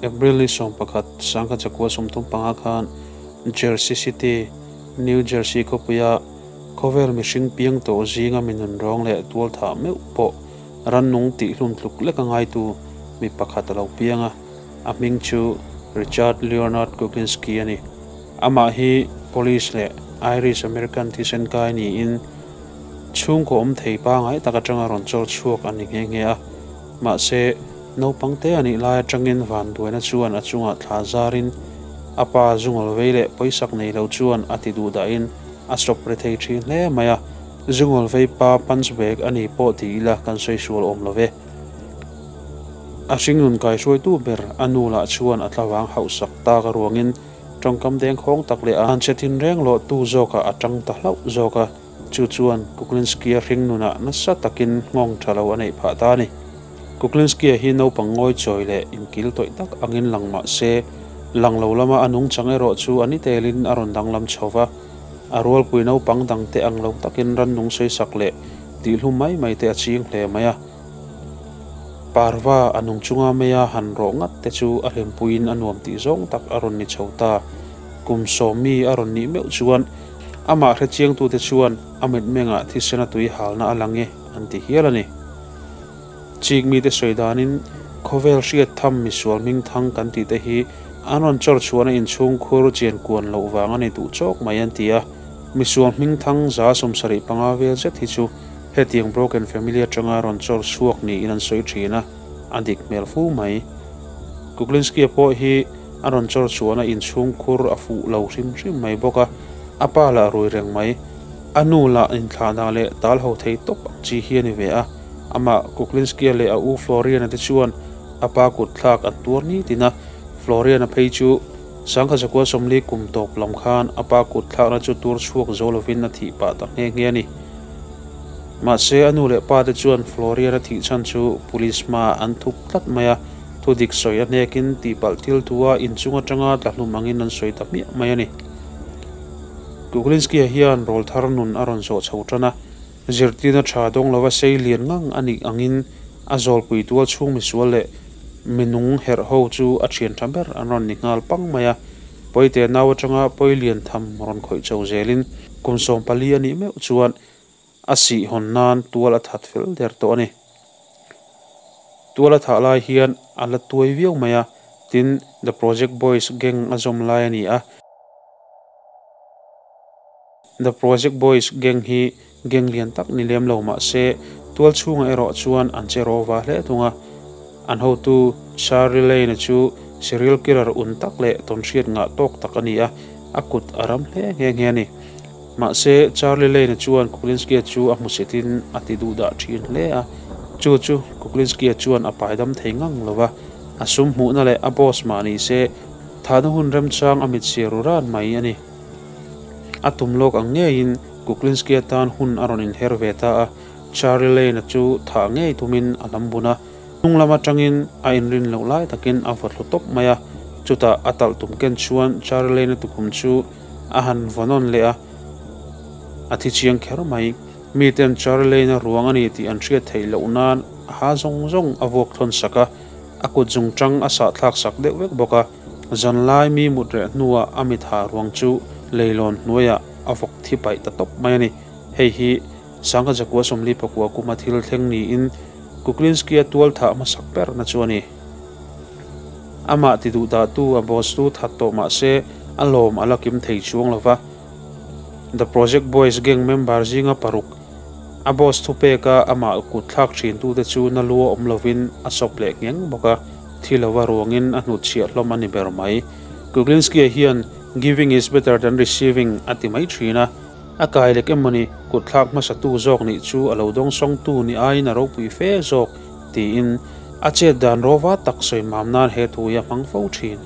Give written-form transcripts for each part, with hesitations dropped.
April ni 11, 1935 khan Jersey City, New Jersey khawpuia khawvel mihring piang tawh zinga mi nunrawng leh tualthah meuh pawh rannung tihhlum tluk lek a ngaitu mi pakhat a lo piang a, a hming chu Richard Leonard Kuklinski a ni. Amah hi Polish leh Irish American thisen kai niin chhungkaw awm thei pangai tak atanga rawn chawr chhuak a ni nghe nghe a. Mahse, naupang te a nih lai atangin vanduaina chuan a chungah thla zarin a pa zungawl vei leh pawisak nei lo chuan a ti duh dahin a sawp re thei thin hle mai a. Zungawl vei pa punch bag a ni pawh ti ila kan sawi sual awm lo ve. A hringnun kaihruaitu ber a nu lah chuan a tlavang hauhsak tak aruangin tawngkam dengkhawng tak leh a han che tinreng lawhtu zawkah a tang ta hlauh zawk a. Chu chuan Kuklinski-a hringnunah nasa takin nghawng tha lo a neih phah ta a ni. Kuklinski-a hi naupang ngawi chawi leh inkil tawih tak angin lang mah se, lang lo lama a nungchang erawh chu a ni telin a rawn danglam chho va. A rualpui naupang dangte ang lo takin rannung sawisak leh tihhlum mai mai te a ching hle mai a. Parva a nung chunga meia han rawh ngat te chu a hlimpuiin a nuam tih zawng tak a rawn ni chho ta. Kum sawmi a rawn nih meuh chuan Amah hrechiangtute chuan a mitmengah thisena tui halna a lang e an ti hial a ni. Chik mite sawi danin khawvel hriat tham misual hmingthang kan tih te hi an rawn chawr chhuahna inchhung khur chian kuan loh vang a ni duh chawk mai an ti a. Misual hmingthang 75 vel zet hi chu hetiang broken family atanga rawn chawr chhuak niin an sawi thin a, a dik hmel fu mai. Kuklinski-a pawh hi A rawn chawr chuan a inchhung khur a fuh lo hrim hrim mai bawk a, a pa lah rui reng mai. A nu lah inthlahna leh tal ho thei tawp ang chi hi a ni ve a. Amah Kuklinski-a leh a u Florian-a te chuan a pa kut thlak an tuar ni tin a, Florian-a phei chu 1940 kum tawp lam khan a pa kut thlakna chu tur chhuak zo lovin a thih pah ta nghe nghe a ni. Mahse, a nu leh pa te chuan Florian-a thih chhan chu police hmaah an thup tlat mai a. Thu dik sawi a hnekin tihpalh thil thua inchung atanga tla hlum angin an sawi ta hmiah mai a ni. Kuklinski-a hian rawl thar nun a rawn zawh chho tan a, zirtirna tha dawng lova sei lian ngang a nih angin a zawlpui tual chhung misual leh minung herh ho chu a thian tha ber an rawn ni nghal pang mai a. Pawite nau atanga pawi lian tham rawn khawih chho zelin kum 14 a nih meuh chuan a sih hawn nan tual a that fel der tawh a ni. Tual a thah lai hian a la tuai viau mai a, tin The Project Boys gang a zawm lai a ni a. The Project Boys gang hi gang lian tak ni lem lo mah se tual chhungah erawh chuan an che rawva hle thung a. An hotu Charlie Lane-a chu serial killer un tak leh tawnhriat ngah tawk tak a ni a, a kut a ram hle nghe nghe a ni. Mahse, Charlie Lane-a chuan Kuklinski-a chu a hmusitin a ti duh dah thin hle a. Chu chu Kuklinski-a chuan a paidam thei ngang lo va, a sum hmuhna leh a boss mah ni se, thahna hun remchang a mitchhia ru ran mai a ni. A tum lawk ang ngeiin Kuklinski-a tan hun a rawn inher ve ta a, Charlie Lane-a chu thah ngei tumin a lam bun a. Hnung lam atangin a inrin loh lai takin a vaw thlu tawp mai a, chutah a talh tum ken chuan Charlie Lane-a tukhum chu a han vaw nawn leh a, a thi chiang kher mai. Miten Charlie Lane-a ruang a ni tih an hriat theih loh nan a ha zawng zawng a vuak thawn sak a, a kut zung tang a sah thlak sak deuh vek bawk a. Zanlai mi mut reh hnuah a mit ha ruang chu leilawn hnuaiah a vawk thi paih ta tawp mai a ni. Hei hi 1949 kuma thil thleng niin Kuklinski-a tual thah hmasak berna chu a ni. Amah ti duh dahtu a boss chu that tawh mah se a lawm a la kim thei chuang lo va. The Project Boys gang member zinga paruk a boss thupeka amah kut thlak thintute chu na lua awm lovin a sawp leh ngheng bawk a, thi lova ruangin a hnutchhiah hlawm a ni ber mai. Kuklinski-a hian Giving is better than receiving a ti mai thin a. A kai lek emawni kut thlak hmasatu zawk nih chu a lo dawngsawngtu ni aiin a ropui fe zawk tiin a chet dan rawva tak sawi mam nan he thu hi a hmang fo thin.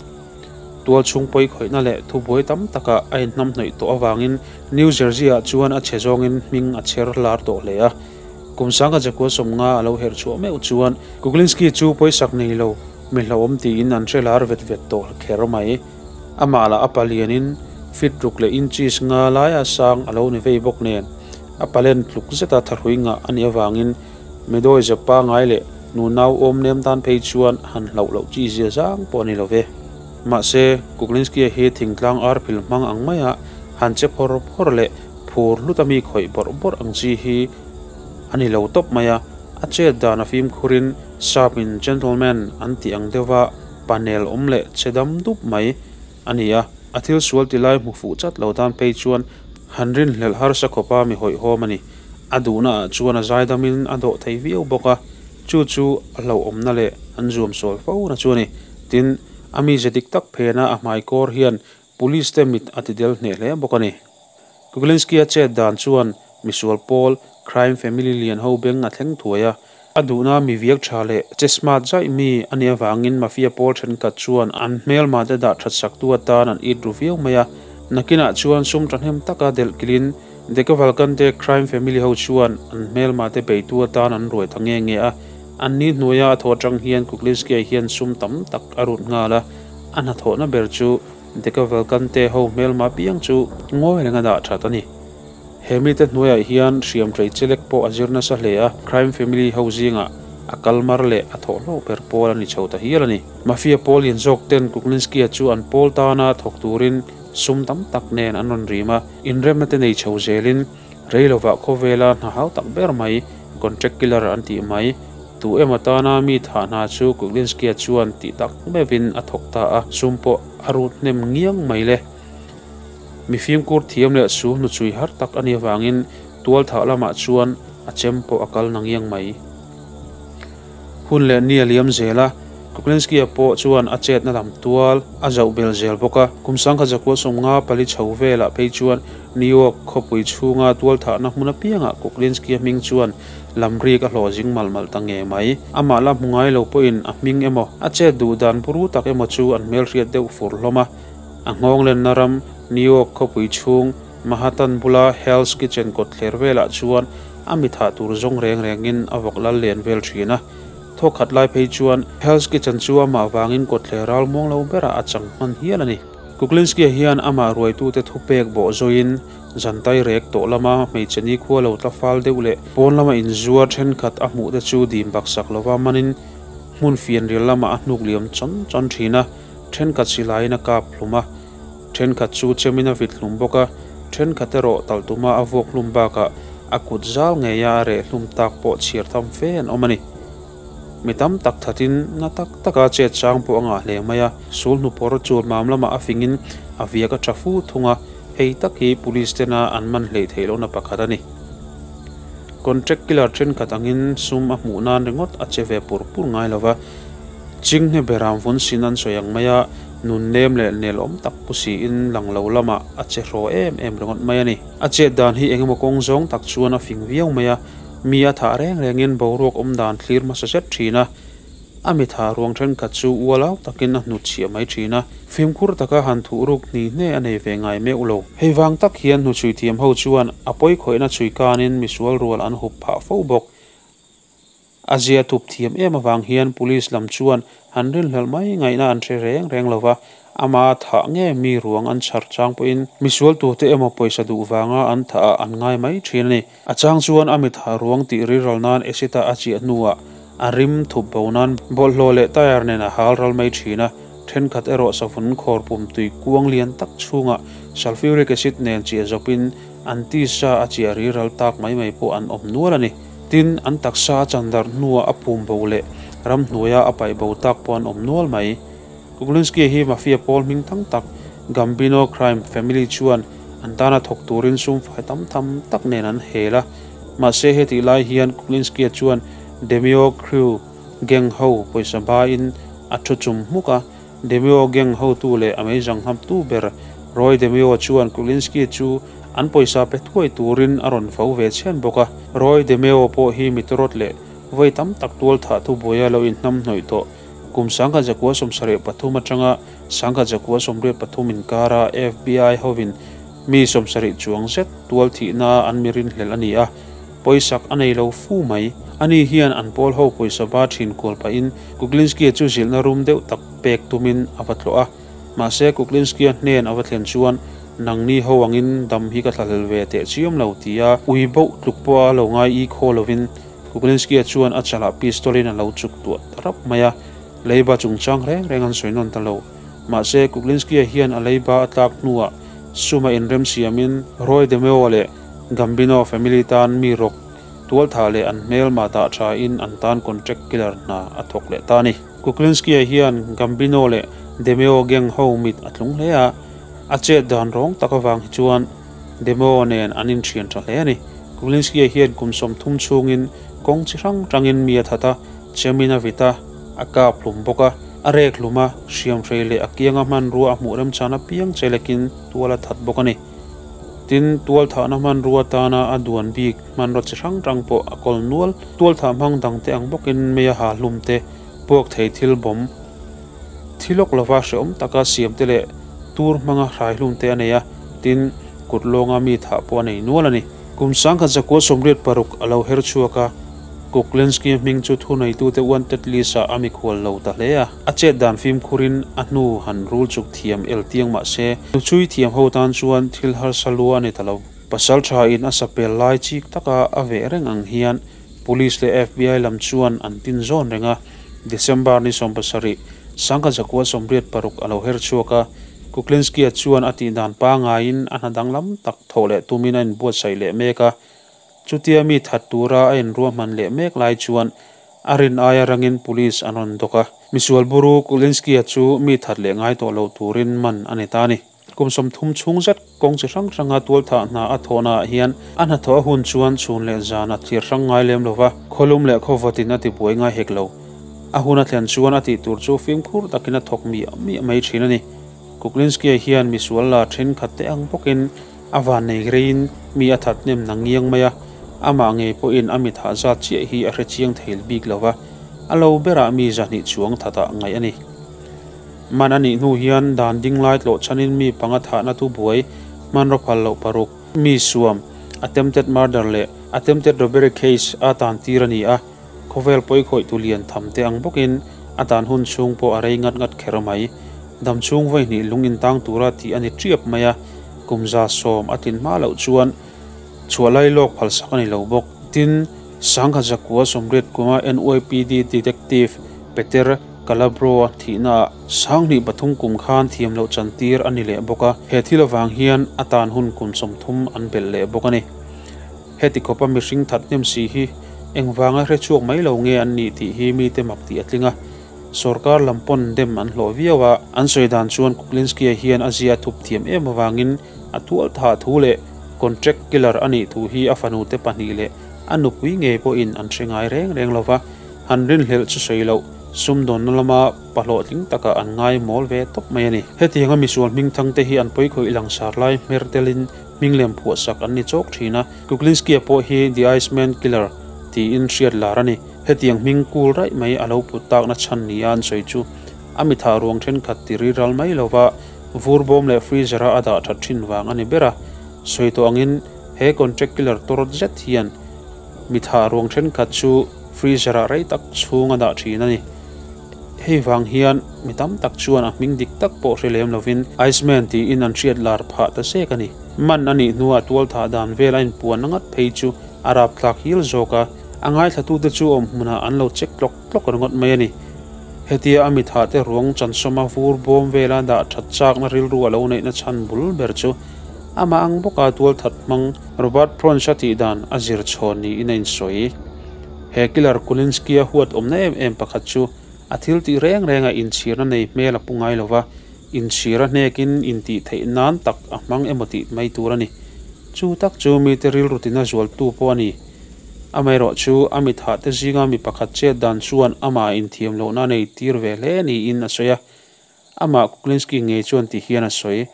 Tual chhung pawi khawihna leh thubuai tam takah a inhnamhnawih tawh avangin New Jersey-ah chuan a chhe zawngin hming a chher lar tawh hle a. Kum 1950 a lo herh chhuah meuh chuan Kuklinski chu pawisak nei lo mi hlauhawm tiin an hre lar vet vet tawh kher mai. Amah lah a palianin feet ruk leh inches nga laia sang a lo ni vei bawk nen a palen tluk zeta thahrui ngah a nih avangin Meadow zep pangai leh. Nunau awm nem tan phei chuan han hlauh loh chi zia zang pawh a ni lo ve. Mahse, Kuklinski-a hi thingtlang arphil hmang ang maia han che phawr phawr leh phur hlut a mi khawih bawrh bawrh ang chi hi a ni lo tawp mai a. A chet dan a fimkhurin sap-in gentleman an tih ang deuha panel awm leh che dam dup mai a ni a. A thil sual ti lai hmu fuh chat lo tan phei chuan han rinhlelh harsa khawpa mi hawihhawm a ni. A duhna ah chuan a zaidamin a dawh thei viau bawk a, chu chu a hlauhawmna leh an zuam sual fo na chu a ni. Tin, a mize dik tak phena a hmai kawr hian Police te mit a ti del hneh hle bawk a ni. Kuklinski-a chet dan chuan misual pawl, crime family lian ho beng a thleng thuai a. A duhna mi viak tha leh che smart zaih mi a nih avangin mafia pawl thenkhat chuan an hmelma te dah that sak tu atan an it ru viau mai a. Nakinah chuan sum thahnem taka delh kilhin Decavalcante crime family ho chuan an hmelma te beitu atan an ruai ta nge nge a. An ni hnuaia a thaw atang hian Kuklinski-a hian sum tam tak a rut nghal a. A hnathawhna ber chu Decavalcante ho hmelma piang chu ngawi renga dah that a ni. He mite hnuaiah hian hriam tlei chelek pawh a zir nasa hle a, crime family ho zingah a kal mar leh a thawhhlawh ber pawl a ni chho ta hial a ni. Mafia pawl in zawk ten Kuklinski-a chu an pawl tana thawk turin sum tam tak nen an rawn rim a, inremna te nei chho zelin rei lovah khawvela hna hau tak ber mai, contract killer an tih mai, tu emaw tana mi thah hna chu Kuklinski-a chuan tih tak meuhin a thawk ta a, sum pawh a rut hnem ngiang mai le. Mi fimkhur thiam leh su hnuchhui har tak a nih avangin tualthah lamah chuan a chem pawh a kal na ngiang mai. Hun leh ni a liam zel a, Kuklinski-a pawh chuan a chetna lam tual a zauh bel zel bawk a. Kum 1954 chho velah phei chuan New York khawpui chhunga tualthahna hmun apiangah Kuklinski-a hming chuan lamrik a hlawh zing malh malh ta nge mai. Amah la hmu ngai lo pawhin a hming emaw, a chet duh dan buru tak emaw chu an hmelhriat deuh fur hlawm a. A nghawng lenna ram New York khawpui chhung Manhattan bula Hell's Kitchen kawtthler velah chuan a mi thah tur zawng reng rengin a vawk lal len vel thin a. Thawkhat lai phei chuan Hell's Kitchen chu amah vangin kawtthler ral muang lo berah a chang hman hial a ni. Kuklinski-a hian amah ruaitute thupek bawh zawiin zantai rek tawh lama hmeichhe nikhua lo tla fal deuh leh pawn lama inzuar thenkhat a hmuhte chu dim baksak lova manin hmun fianrial lamah a hnuk liam chawn chawn thin a. Thenkhat silaiin a kap hlum a, thenkhat chu chemin a vit hlum bawk a, thenkhat erawh talh tuma a vuak hlum bakah a kut zal ngeia a reh hlum tak pawh chhiar tham fe an awm a ni. Mi tam tak thatin na tak taka chet chang pawh a ngah hle mai a, sul hnupawr chul mam lamah a fingin a viak a tha fu thung a, hei tak hi police tena an man hleih theih lohna pakhat a ni. Contract killer thenkhat angin sum a hmuh nan ringawt a che ve pur pur ngai lova. Chinghne beram vun sin an sawi ang mai a, nun nem leh nel awm tak pu siin lang lo lamah a che hraw em em ringawt mai a ni. A chet dan hi engemaw kawng zawng tak chuan a fing viau mai a, mi a thah reng rengin boruak awm dan thlir hmasa zet thin a, a mi thah ruang thenkhat chu ualau takin a hnut chhiah mai thin a, fimkhur taka han thuh ruk hni hne a nei ve ngai meuh lo. Hei vang tak hian hnuchhui thiam ho chuan a pawikhawihna chhui kanin misual rual an hup phah fo bawk. A zia thup thiam em avang hian police lam chuan han rinhlelh mai ngaihna an hre reng reng lo va, ama thah nge mi ruang an chhar chang pawhin misual tute emaw pawisa duh vanga an thah ah an ngai mai thin a ni. A chang chuan a mi thah ruang tih riral nan acid a a chiah hnuah a rim thup bo nan bawlhhlawh leh tyre nen a hal ral mai thin a, thenkhat erawh savun khawr pum tui kuang lian tak chhungah sulfuric acid nen chiah zawpin an tisa a chiah riral tak mai mai pawh an awm nual a ni. Tin, an taksa a chan darh hnuah a pum bo leh ramhnuaia a paih bo tak pawh an awm nual mai. Kuklinski hi mafia pawl hming thang tak Gambino crime family chuan an tana thawk turin sum fai tam tham tak nen an hel a. Mahse hetih lai hian Kuklinski-a chuan DeMeo crew gang ho pawisa bain a thu chum hmuk a. DeMeo gang hotu leh a meizang haptu ber Roy DeMeo chuan Kuklinski chu an pawisa pe thuai turin a rawn fo ve chhian bawk a. Roy DeMeo pawh hi mitrawt leh vawi tam tak tual thah thu buaia lo inhnamhnawih tawh. Kum 1973 atanga 1983 inkara FBI hovin mi 70 chuang zet tual thihna an mi rinhlelh a ni a, pawisak a nei lo fu mai. Ani hian an pawl ho pawisa ba thin kual pahin Kuklinski-a chu zilhna rum deuh tak pek tumin a va tlawh a. Mahse Kuklinski-a hnen a va thlen chuan nangni ho angin dam hi ka thlahlel ve teh chiam lo tia ui boh tluk pawha lo ngai i khaw lovin Kuklinski-a chuan a chalah pistol-in a lo chuk tuah ta rap mai a, leiba chungchang reng reng an sawi nawn ta lo. Mahse, Kuklinski-a hian a leiba a tlak hnuah suma inrem siamin Roy DeMeo leh Gambino family tan mi rawk tualthah leh an hmelma dah thain an tan contract killer hna a thawk leh ta a ni. Kuklinski-a hian Gambino leh DeMeo gang ho mit a tlung hle a, a chet dan rawng tak avang hi chuan DeMeo nen an inthian tha hle a ni. Kuklinski-a hian kum 30 chhungin kawng chi hrang hrangin mi a that a, chemin a vit a, a kap hlum bawk a, a rek hlum a, hriamhrei leh a kianga hmanrua a hmuh remchhan apiang chelekin tual a that bawk a ni. Tin, tual thahna hmanrua atana a duan bik hmanraw chi hrang hrang pawh a kawl nual. Tual thah hmang dangte ang bawkin mei a ha hlum te, puak thei thil bawm, thi lawk lova hrehawm taka siam te leh tur hmanga hrai hlum te a nei a, tin, kut lawnga mi thah pawh a nei nual a ni. Kum 1986 a lo her chhuak a, Kuklinski hming chu thuneitute wanted list-ah a mikhual lo ta hle a. A chet dan fimkhurin a hnu han rul chuk thiam el tiang mah se, hnuchhui thiam ho tan chuan thil harsa lu a ni ta lo. Pasal thain a sapel lai chik taka a veh reng ang hian Police leh FBI lam chuan an tin zawn reng a. December ni 17, 1986 a lo her chhuak a, Kuklinski-a chuan a tihdan pangaiin a hna danglam tak thawh leh tumin a inbuatsaih leh mek a. Chutia mi that tura a inruahman leh mek lai chuan a rin aia rangin police an rawn dawk a. Misual buru Kuklinski-a chu mi that leh ngai tawh lo turin man a ni ta a ni. Kum 30 chhung zet kawng chi hrang hranga tualthah hna a thawhnaah hian a hnathawh a hun chuan chhun leh zan a thlir hrang ngai lem lo va, khawlum leh khawvawtin a tibuai ngai hek lo. A hun a thlen chuan a tih tur chu fimkhur takin a thawk miah miah mai thin a ni. Kuklinski-a hian misual la thenkhat te ang bawkin a van nei reiin mi a that hnem na ngiang mai a, amah ngei pawhin a mi thah zat chiah hi a hre chiang thei bik lo va, a lo berah mi 200 chuang thatah ngaih a ni. Man a nih hnu hian dan ding lai tlawh chhanin mi panga thahna thu buai hmanraw phal loh paruk, mi suam, attempted murder leh attempted robbery case a tan tir a ni a, khawvel pawikhawih tu lian tham te ang bawkin a dan hun chhung pawh a rei ngat ngat kher mai. Dam chhung vawi hnih lung intang tura tih a ni triap mai a, kum 110 a tlin hma loh chuan chhuah lai lawk phalsak a ni lo bawk. Tin, 1980 kuma NYPD detective Peter Calabro-a thihnaah 2003 kum khan thiam loh chantir a ni leh bawk a, he thil avang hian a tan hun kum 30 an belh leh bawk a ni. Heti khawpa mihring that hnem si hi engvanga hre chhuak mai lo nge an nih tih hi mite mak tih a tling a. Sorkar lam pawn dem an hlawh viau a, an sawi dan chuan Kuklinski-a hian a zia thup thiam em avangin a tual thah thu leh contract killer a nih thu hi a fanute pahnih leh a nupui ngei pawhin an hre ngai reng reng lo va, han rinhlelh chu sawi loh sumdawnna lama pahlawhtling takah an ngai mawl ve tawp mai a ni. Hetianga misual hmingthangte hi an pawikhawih langsar lai hmer telin hming lem phuahsak an ni chawk thin a, Kuklinski-a pawh hi The Iceman Killer tiin hriat lar a ni. Hetiang hming kul raih mai a lo put takna chhan nia an sawi chu a mi thah ruang thenkhat ti ri ral mai lova vur bawm leh freezer-a a dah that thin vang a ni ber a. Sawi tawh angin he contract killer tawrawt zet hian mi thah ruang thenkhat chu freezer-ah rei tak chhung a dah thin a ni. Hei vang hian mi tam tak chuan a hming dik tak pawh hre lem lovin Iceman tiin an hriat lar phah ta zek a ni. Man a nih hnuah tual thah dan vel a inpuan ngat phei chu a rapthlak hil zawk a, a ngaithlatute chu awm hmunah an lo check tlawk tlawk ringawt mai a ni. Hetia a mi thah te ruang chansawma vur bawm vela dah that chakna rilru a lo neihna chhan bul ber chu amah ang bawka tual that hmang Robert Fronch a tih dan a zir chhawn niin a insawi. He killer Kulinski-a huat awmna em em pakhat chu a thil tih reng renga inchhirna nei hmel a pu ngai lo va, inchhir a hnekin intih theih nan tak a hmang emaw tih mai tur a ni. Chu tak chu mite rilru tina zualtu pawh a ni. Amaherawh chu a mi thah te zinga mi pakhat chet dan chuan amah inthiam lohna nei tir ve hle niin a sawi a. Amah Kuklinski ngei chuan ti hian a sawi.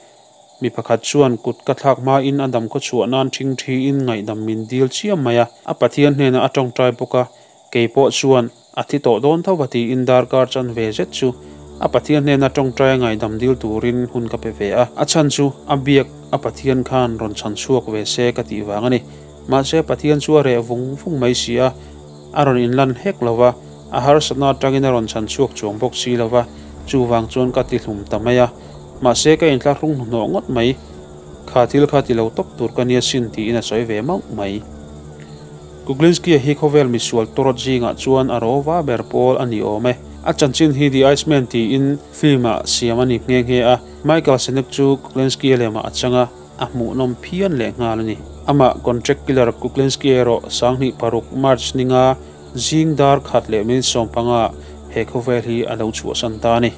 Mi pakhat chuan kut ka thlak hmain a dam khaw chhuah nan thing thiin ngaihdam min dil chiam mai a. A Pathian hnenah a tawngtai bawk a, kei pawh chuan a thi tawh dawn tho va tiin darkar chan ve zet chu a Pathian hnena tawngtai ngaihdam dil turin hun ka pe ve a. A chhan chu a biak a Pathian khan rawn chhan chhuak ve se ka tih vang a ni. Mahse Pathian chu a reh vung vung mai si a, a rawn inlan hlek lo va, a harsatna atangin a rawn chhan chhuak chuang bawk si lo va, chuvang chuan ka ti hlum ta mai a. Mahse ka inthlahrung hnuhnawh ngawt mai, kha thil kha ti lo tawp tur ka nia sin tiin a sawi ve mauh mai. Kuklinski-a hi khawvel misual tawrawt zingah chuan a rawva ber pawl a ni awm e. A chanchin hi The Iceman tiin film-ah siam a ni nghe nghe a, Michael Senek chu Kuklinski-a lemah a chang a, a hmuhnawm phian leh nghal a ni. Amah contract killer Kuklinski erawh 2006 March ninga zing dar khat leh minute 15 he khawvel hi a lo chhuahsan ta a ni.